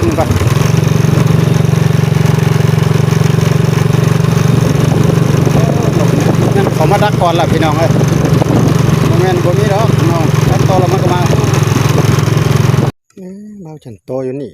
ນີ້ກ່ອນ ນັ້ນເຂົາມາດັກກ່ອນລະພີ່ນ້ອງເອີຍ. ບໍ່ແມ່ນບໍ່ມີດອກພີ່ນ້ອງ ຕັດຕໍ່ລະມັນກໍມາ. ເອີ ບ່າວຈັນຕໍ່ຢູ່ນີ້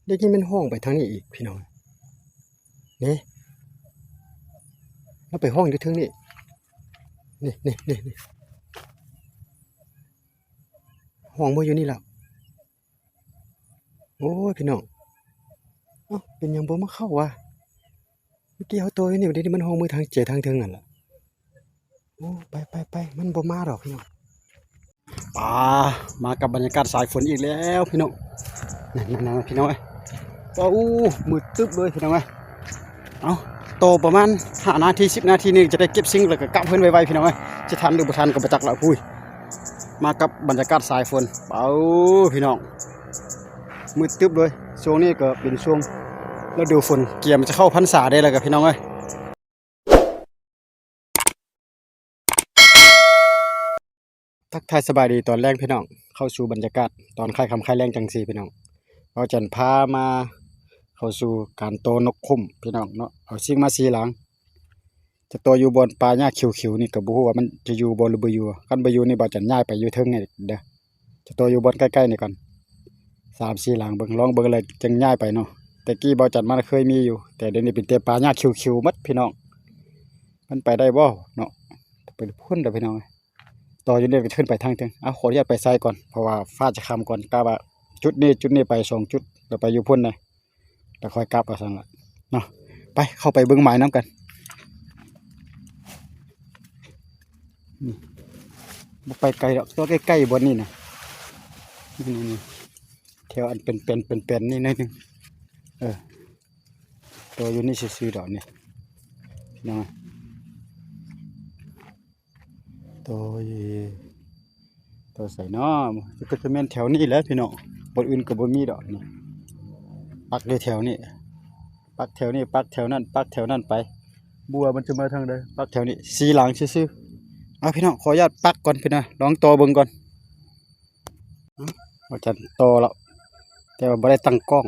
ໄດ້ຍິນມັນຮ້ອງໄປທາງນີ້ອີກພີ່ນ້ອງ ນີ້ ລາວໄປຮ້ອງຢູ່ເທິງນີ້ ນີ້ໆໆ ຮ້ອງບໍ່ຢູ່ນີ້ລະ. ໂອ້ຍ ພີ່ນ້ອງ ເອົ້າ ເປັນຫຍັງບໍ່ມາເຂົ້າວະ? ເມື່ອກີ້ເຮົາຕໍ່ຢູ່ນີ້ ດຽວນີ້ມັນຮ້ອງເມືອທາງເຈທາງເທິງຫັ້ນລະ. ໂອ້ ໄປໆໆ ມັນບໍ່ມາດອກພີ່ນ້ອງ. ປາ ມາກັບບັນຍາກາດສາຍຝົນອີກແລ້ວພີ່ນ້ອງ ນັ້ນໆໆ ພີ່ນ້ອງເອີຍ. ປາ ໂອ້ ມືດຕຶບເລີຍພີ່ນ້ອງເອີຍ. ເອົາ ຕໍ່ປະມານຫ້ານາທີ ສິບນາທີນີ້ຈະໄດ້ເກັບສິ່ງ ແລ້ວກໍກັບເຮືອນໄວໆ ພີ່ນ້ອງເອີຍ. ຈະທັນຫຼືບໍ່ທັນກໍບໍ່ຈັກລະ. ພຸ້ຍ ມາກັບບັນຍາກາດສາຍຝົນ ເອົາ ພີ່ນ້ອງ ມືດຕຶບເລີຍ. ຊ່ວງນີ້ກໍເປັນຊ່ວງລະດູຝົນ ກຽມຈະເຂົ້າພັນສາໄດ້ແລ້ວກໍ ພີ່ນ້ອງເອີຍ. ທັກທາຍສະບາຍດີຕອນແລງພີ່ນ້ອງ ເຂົ້າສູ່ບັນຍາກາດຕອນຄ້າຍຄ່ຳຄ້າຍແລງຈັ່ງຊີ້ພີ່ນ້ອງ. ບ່າວຈັນພາມາເຂົ້າສູ່ການຕໍ່ນົກຂຸ້ມພີ່ນ້ອງເນາະ. ເອົາຊິງມາສີ່ຫຼັງ ຈະຕໍ່ຢູ່ບ່ອນປ່າຫຍ້າຂຽວໆນີ້ ກໍບໍ່ຮູ້ວ່າມັນຈະຢູ່ບໍ່ຫຼືບໍ່ຢູ່. ຄັນບໍ່ຢູ່ນີ້ ບ່າວຈັນຍ້າຍໄປຢູ່ເທິງນີ້ເດີ. ຈະຕໍ່ຢູ່ບ່ອນໃກ້ໆນີ້ກ່ອນ ສາມສີ່ຫຼັງເບິ່ງ ລອງເບິ່ງແລ້ວຈຶ່ງຍ້າຍໄປເນາະ. ແຕ່ກີ້ບ່າວຈັນມາເຄີຍມີຢູ່ ແຕ່ດຽວນີ້ເປັນແຕ່ປ່າຫຍ້າຂຽວໆໝົດພີ່ນ້ອງ. ມັນໄປໄດ້ບໍ່ເນາະ? ໄປພຸ້ນເດີພີ່ນ້ອງ. ຕໍ່ຢູ່ນີ້ກໍຂຶ້ນໄປທາງເທິງ. ເອົາ ຂໍອະນຸຍາດໄປໃສ່ກ່ອນ ເພາະວ່າຟ້າຈະຄ່ຳກ່ອນ. ກະວ່າຈຸດນີ້ ຈຸດນີ້ໄປສອງຈຸດ ແລ້ວໄປຢູ່ພຸ້ນເດ້ ແລ້ວຄ່ອຍກັບວ່າຊັ້ນລະເນາະ. ໄປ ເຂົ້າໄປເບິ່ງໝາຍນຳກັນ. ອືມ ບໍ່ໄປໄກດອກ ຕໍ່ໃກ້ໆບ່ອນນີ້ນະ. ນີ້ໆ ແຖວອັນເປັນແປນໆນີ້ໜ້ອຍໜຶ່ງ. ເອີ ຕໍ່ຢູ່ນີ້ຊື່ໆດອກນີ້ ພີ່ນ້ອງ. ໂຕຍ ໂຕໃສເນາະ? ກໍຈະແມ່ນແຖວນີ້ແຫຼະພີ່ນ້ອງ ບ່ອນອື່ນກໍບໍ່ມີດອກນີ້. ປັກຢູ່ແຖວນີ້ ປັກແຖວນີ້ ປັກແຖວນັ້ນ ປັກແຖວນັ້ນໄປ. ບໍ່ວ່າມັນຈະມາທາງໃດ ປັກແຖວນີ້ ສີ່ຫຼັງຊື່ໆ. ເອົາ ພີ່ນ້ອງ ຂໍອະນຸຍາດປັກກ່ອນພີ່ນ້ອງ ລອງຕໍ່ເບິ່ງກ່ອນ. ເອົາ ວ່າຈະຕໍ່ແລ້ວ ແຕ່ວ່າບໍ່ໄດ້ຕັ້ງກ້ອງ.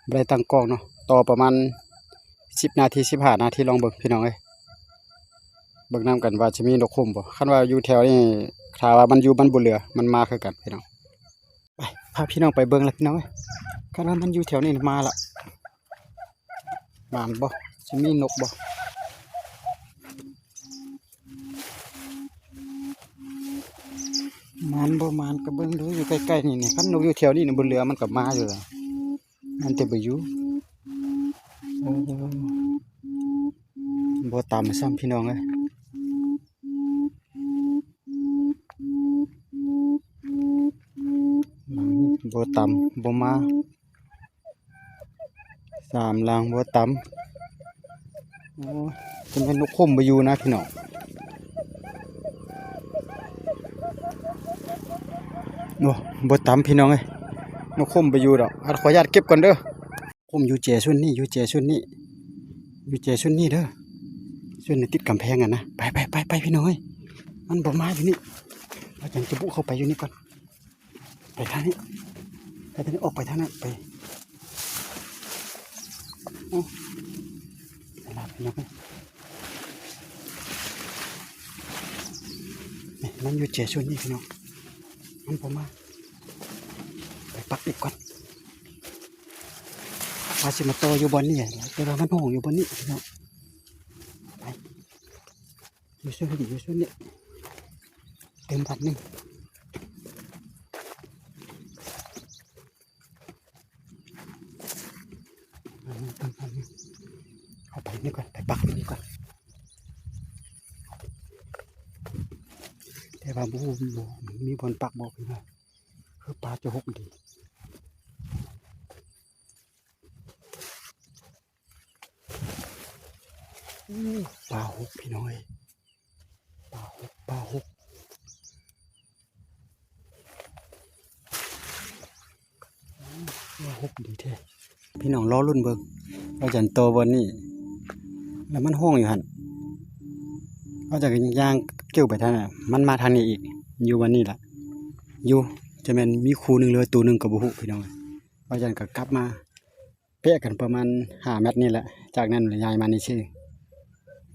ບໍ່ໄດ້ຕັ້ງກ້ອງເນາະ. ຕໍ່ປະມານສິບນາທີ ສິບຫ້ານາທີ ລອງເບິ່ງພີ່ນ້ອງເອີຍ. ເບິ່ງນຳກັນວ່າຈະມີນົກຂຸ້ມບໍ່. ຄັນວ່າຢູ່ແຖວນີ້ ຖ້າວ່າມັນຢູ່ ມັນບໍ່ເຫຼືອ ມັນມາຄືກັນພີ່ນ້ອງ. ໄປ ພາພີ່ນ້ອງໄປເບິ່ງລະພີ່ນ້ອງເອີຍ. ຄັນວ່າມັນຢູ່ແຖວນີ້ມາລະ. ໝານບໍ່? ຊິມີນົກບໍ່? ໝານບໍ່ໝານກໍເບິ່ງດູ ຢູ່ໃກ້ໆນີ້ ນີ້ ຄັນນົກຢູ່ແຖວນີ້ນີ້ ບໍ່ເຫຼືອມັນກໍມາຢູ່ລະ ມັນແຕ່ບໍ່ຢູ່. ໂອ້ ບໍ່ຕຳຊ້ຳພີ່ນ້ອງເອີຍ. ບໍ່ຕຳ ບໍ່ມາ. ສາມຫຼັງບໍ່ຕຳ. ໂອ້ຍ ຈະແມ່ນນົກຂຸ້ມບໍ່ຢູ່ນະພີ່ນ້ອງ. ໂອ້ ບໍ່ຕຳພີ່ນ້ອງເອີຍ ນົກຂຸ້ມບໍ່ຢູ່ດອກ. ອັນ ຂໍອະນຸຍາດເກັບກ່ອນເດີ. ຂຸ້ມຢູ່ແຈຊຸດນີ້ ຢູ່ແຈຊຸດນີ້ ຢູ່ແຈຊຸດນີ້ເດີ. ຊຸດນີ້ຕິດກຳແພງຫັ້ນນະ. ໄປໆໆໆ ພີ່ນ້ອງເອີຍ ມັນບໍ່ມາຢູ່ນີ້. ເຮົາຈັ່ງຈະບຸເຂົ້າໄປຢູ່ນີ້ກ່ອນ. ໄປທາງນີ້ ໄປທາງນີ້ ອອກໄປທາງນັ້ນໄປ. ໂອ້ ຕະຫຼາດພີ່ນ້ອງເອີຍ ນີ້ ມັນຢູ່ແຈຊຸດນີ້ພີ່ນ້ອງ ມັນບໍ່ມາ. ໄປປັກອີກກ່ອນ ວ່າຊິມາຕໍ່ຢູ່ບ່ອນນີ້ ແຕ່ວ່າມັນຫ້ອງຢູ່ບ່ອນນີ້ພີ່ນ້ອງ. ໄປ ຢູ່ໂຊນນີ້ ຢູ່ໂຊນນີ້ ເຕີມບາດໜຶ່ງ. ເອົາໄປນີ້ກ່ອນ ໄປປັກນີ້ກ່ອນ. ແຕ່ວ່າບໍ່ຮູ້ ບໍ່ມີບ່ອນປັກບໍ່ ຄືວ່າ ຄືປາຈະຫົກດີ. ປາຫົກພີ່ນ້ອງເອີຍ ປາຫົກ ປາຫົກ. ປາຫົກດີແທ້. ພີ່ນ້ອງລໍລຸ້ນເບິ່ງ ວ່າຈະຕໍ່ບ່ອນນີ້ ແລ້ວມັນຮ້ອງຢູ່ຫັ້ນ. ວ່າຈະຍ່າງເກີ້ວໄປທາງນັ້ນ ມັນມາທາງນີ້ອີກ ຢູ່ບ່ອນນີ້ລະ ຢູ່ ຈະແມ່ນມີຄູ່ໜຶ່ງ ຫຼືວ່າໂຕໜຶ່ງກໍບໍ່ຮູ້ພີ່ນ້ອງ. ບ່າວຈັນກໍກັບມາ ແປະກັນປະມານຫ້າແມັດນີ້ແຫຼະ. ຈາກນັ້ນລະຍ້າຍມານີ້ຊື່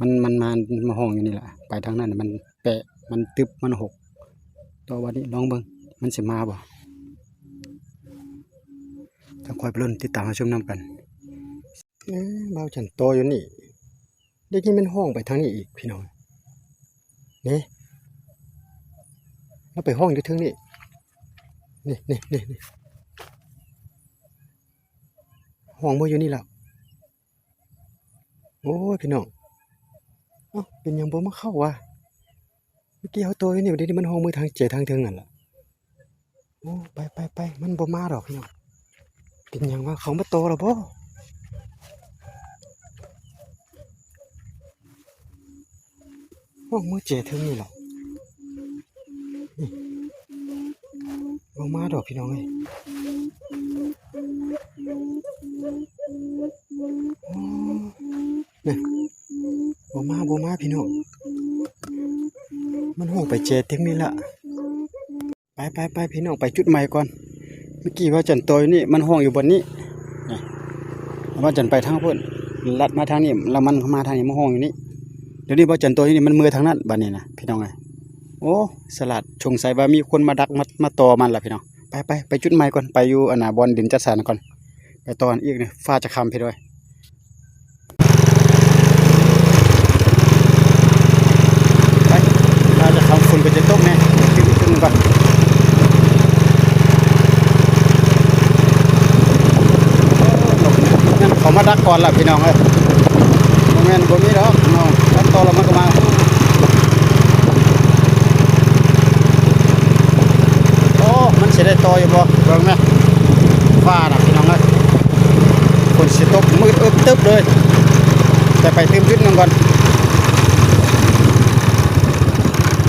ມັນ ມັນມາ ມາຮ້ອງຢູ່ນີ້ລະ. ໄປທາງນັ້ນມັນແປະ ມັນຕຶບ ມັນຫົກ. ຕໍ່ບັດນີ້ລອງເບິ່ງ ມັນຊິມາບໍ່? ຈັ່ງຄ່ອຍໄປລຸ້ນຕິດຕາມຮັບຊົມນຳກັນ. ເອີ ບ່າວຈັນຕໍ່ຢູ່ນີ້ ໄດ້ຍິນມັນຮ້ອງໄປທາງນີ້ອີກພີ່ນ້ອງ. ນີ້ ລາວໄປຮ້ອງຢູ່ເທິງນີ້ ນີ້ ນີ້ ນີ້ ນີ້ ຮ້ອງບໍ່ຢູ່ນີ້ລະ. ໂອ້ຍ ພີ່ນ້ອງ ເອົ້າ ເປັນຫຍັງບໍ່ມາເຂົ້າວະ? ເມື່ອກີ້ເຮົາຕໍ່ຢູ່ນີ້ ດຽວນີ້ມັນຮ້ອງເມືອທາງແຈທາງເທິງຫັ້ນລະ. ໂອ້ ໄປ ໄປ ໄປ ມັນບໍ່ມາດອກພີ່ນ້ອງ. ເປັນຫຍັງວະ? ເຂົາມາຕໍ່ລະບໍ່? ຮ້ອງເມືອແຈເທິງນີ້ລະ. ນີ້ ບໍ່ມາດອກພີ່ນ້ອງເອີຍ. ໂອ້ ນີ້ ບໍ່ມາ ບໍ່ມາພີ່ນ້ອງ. ມັນຮ້ອງໄປແຈເທິງນີ້ລະ. ໄປ ໄປ ໄປ ພີ່ນ້ອງ ໄປຈຸດໃໝ່ກ່ອນ. ເມື່ອກີ້ບ່າວຈັນຕໍ່ຢູ່ນີ້ ມັນຮ້ອງຢູ່ບ່ອນນີ້. ນີ້ ບ່າວຈັນໄປທາງພຸ້ນ ລັດມາທາງນີ້ ແລ້ວມັນມາທາງນີ້ ມາຮ້ອງຢູ່ນີ້. ດຽວນີ້ບ່າວຈັນຕໍ່ຢູ່ນີ້ ມັນເມືອທາງນັ້ນບາດນີ້ນະ ພີ່ນ້ອງເອີຍ. ໂອ້ ສະຫຼາດ ສົງໄສວ່າມີຄົນມາດັກ ມາ ມາຕໍ່ມັນລະພີ່ນ້ອງ. ໄປ ໄປ ໄປຈຸດໃໝ່ກ່ອນ ໄປຢູ່ ອັນນ່າ ບ່ອນດິນຈັດສັນກ່ອນ. ໄປຕໍ່ກັນອີກນີ້ ຟ້າຈະຄ່ຳພີ່ນ້ອງເອີຍ. ໄປ ຖ້າຈະຄ່ຳຝົນກໍຈະຕົກແນ່ ຂຶ້ນ ຂຶ້ນກ່ອນ. ນັ້ນເຂົາມາດັກກ່ອນລະພີ່ນ້ອງເອີຍ. ບໍ່ແມ່ນບໍ່ມີດອກນ້ອງ ດັກຕໍ່ລະມັນກໍມາ. ໂອ້ ມັນຊິໄດ້ຕໍ່ຢູ່ບໍ່? ເບິ່ງແມະ ຟ້ານະພີ່ນ້ອງເອີຍ. ຝົນຊິຕົກ ມືດອຶບຕຶບເລີຍ. ແຕ່ໄປຕື່ມຈຸດໜຶ່ງກ່ອນ.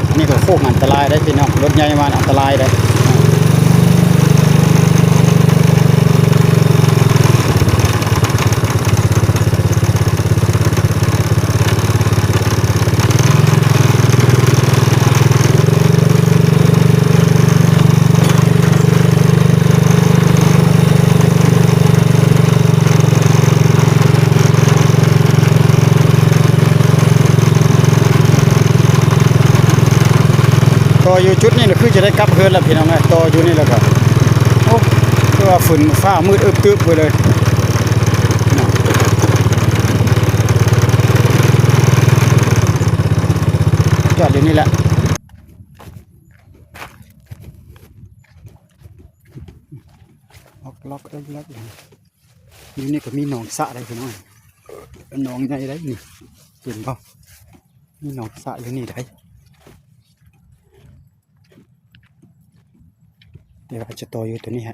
ອັນນີ້ກໍໂຄ້ງອັນຕະລາຍເດ້ພີ່ນ້ອງ ລົດໃຫຍ່ມາອັນຕະລາຍເດ້. ຕໍ່ຢູ່ຈຸດນີ້ລະຄືຈະໄດ້ກັບເຮືອນລະພີ່ນ້ອງເອີຍ. ຕໍ່ຢູ່ນີ້ລະກໍ ໂອ້ ຄືວ່າຝົນຟ້າມືດອຶບຕຶບໄປເລີຍ. ຈອດຢູ່ນີ້ແຫຼະ ອອກລັອກເອິກລັອກ. ຢູ່ນີ້ກໍມີໜອງສະໄດ໋ພີ່ນ້ອງ ໜອງໃຫຍ່ໄດ໋ນີ້ ເຫັນບໍ່? ມີໜອງສະຢູ່ນີ້ໄດ໋. ແຕ່ວ່າຈະຕໍ່ຢູ່ຕົວນີ້ຮະ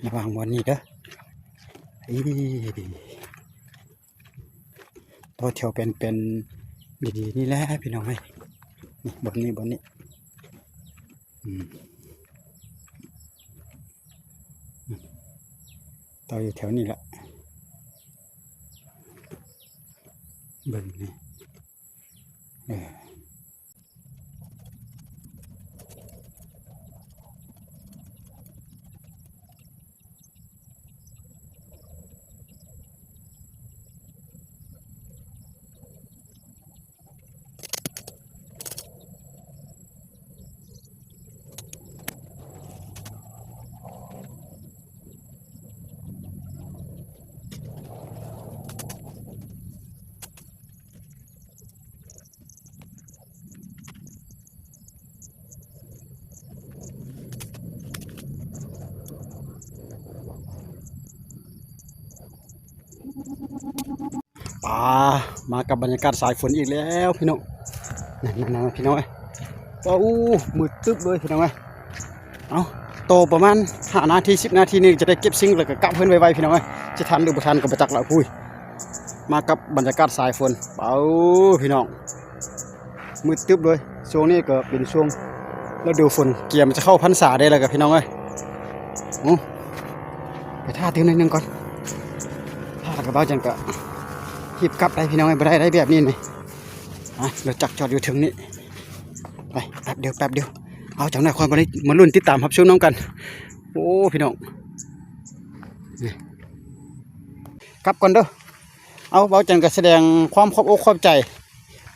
ລະຫວ່າງບ່ອນນີ້ເດີ. ອີ ຕໍ່ແຖວແປນໆ ດີໆ ນີ້ແຫຼະພີ່ນ້ອງເອີຍ. ນີ້ບ່ອນນີ້ ບ່ອນນີ້ ອືມ ອືມ ຕໍ່ຢູ່ແຖວນີ້ແຫຼະ ເບິ່ງນີ້ ເອີ. ປາ ມາກັບບັນຍາກາດສາຍຝົນອີກແລ້ວພີ່ນ້ອງ. ນັ້ນໆໆ ພີ່ນ້ອງເອີຍ ປາ ໂອ້ ມືດຕຶບເລີຍພີ່ນ້ອງເອີຍ. ເອົາ ຕໍ່ປະມານຫ້ານາທີ ສິບນາທີນີ້ຈະໄດ້ເກັບສິ່ງ ແລ້ວກໍກັບເຮືອນໄວໆ ພີ່ນ້ອງເອີຍ. ຈະທັນຫຼືບໍ່ທັນກໍບໍ່ຈັກລະ. ພຸ້ຍ ມາກັບບັນຍາກາດສາຍຝົນ ເອົາ ພີ່ນ້ອງ ມືດຕຶບເລີຍ. ຊ່ວງນີ້ກໍເປັນຊ່ວງລະດູຝົນ ກຽມຈະເຂົ້າພັນສາໄດ້ແລ້ວກໍພີ່ນ້ອງເອີຍ. ໂອ້ ໄປຖ້າຕື່ມໜ້ອຍໜຶ່ງກ່ອນ ຖ້າກັບເອົາຈັ່ງກະຮີບກັບໄດ້ພີ່ນ້ອງເອີຍ. ບໍ່ໄດ້ໄດ໋ແບບນີ້ນີ້. ອ່ະ ລົດຈັກຈອດຢູ່ເທິງນີ້ ໄປ ແປັບດຽວ ແປັບດຽວ. ເອົາ ຈັກໜ້ອຍຄ່ອຍມາລຸ້ນຕິດຕາມຮັບຊົມນຳກັນ. ໂອ້ ພີ່ນ້ອງ ນີ້ ກັບກ່ອນເດີ້. ເອົາ ເບົາຈັນກໍສະແດງຄວາມຂອບອົກຂອບໃຈ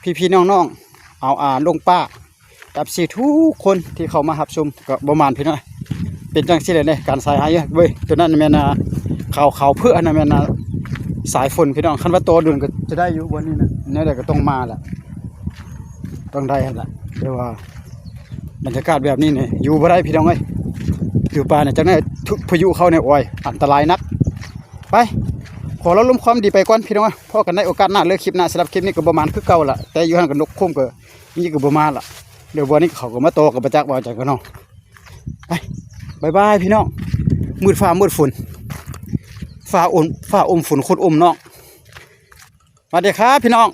ພີ່ໆນ້ອງໆ ເອົາ ອ່າ ລຸງປ້າ ເອັຟຊີ ທຸກຄົນທີ່ເຂົ້າມາຮັບຊົມ ກໍບໍ່ໝານພີ່ນ້ອງ ເປັນຈັ່ງຊີ້ແຫຼະເດ້ ການສາຍຫາເອີຍ ໂຕນັ້ນແມ່ນ ອ່າ ຂາວໆເຜືອກ ອັນນັ້ນແມ່ນ ອ່າ ສາຍຝົນພີ່ນ້ອງ. ຄັນວ່າຕໍ່ດົນກໍຈະໄດ້ຢູ່ບ່ອນນີ້ນະ ແນວໃດກໍຕ້ອງມາລະ ຕ້ອງໄດ້ຫັ້ນລະ ແຕ່ວ່າບັນຍາກາດແບບນີ້ນີ້ຢູ່ບໍ່ໄດ້ພີ່ນ້ອງເອີຍ ຢູ່ປ່ານີ້ ຈັກແນວຖືກພາຍຸເຂົ້ານີ້ ໂອ້ຍ ອັນຕະລາຍໜັກ. ໄປ ຂໍເລົ່າລົມຄວາມດີໄປກ່ອນພີ່ນ້ອງເອີຍ ພໍ້ກັນໃນໂອກາດໜ້າເລີຍ ຄລິບໜ້າ. ສຳລັບຄລິບນີ້ກໍບໍ່ໝານຄືເກົ່າລະ ແຕ່ຢູ່ຫັ້ນກໍນົກໂຄມກໍ ນີ້ກໍບໍ່ມາລະ ດຽວບໍ່ນີ້ເຂົາກໍມາຕໍ່ກັບປະຈັກວ່າຈັ່ງກັນເນາະ. ໄປ ບາຍບາຍພີ່ນ້ອງ ມືດຟ້າມືດຝົນ ຟ້າອົມ ຟ້າອົມຝົນໂຄດອົມນ້ອງ. ສະຫວັດດີຄັບພີ່ນ້ອງ.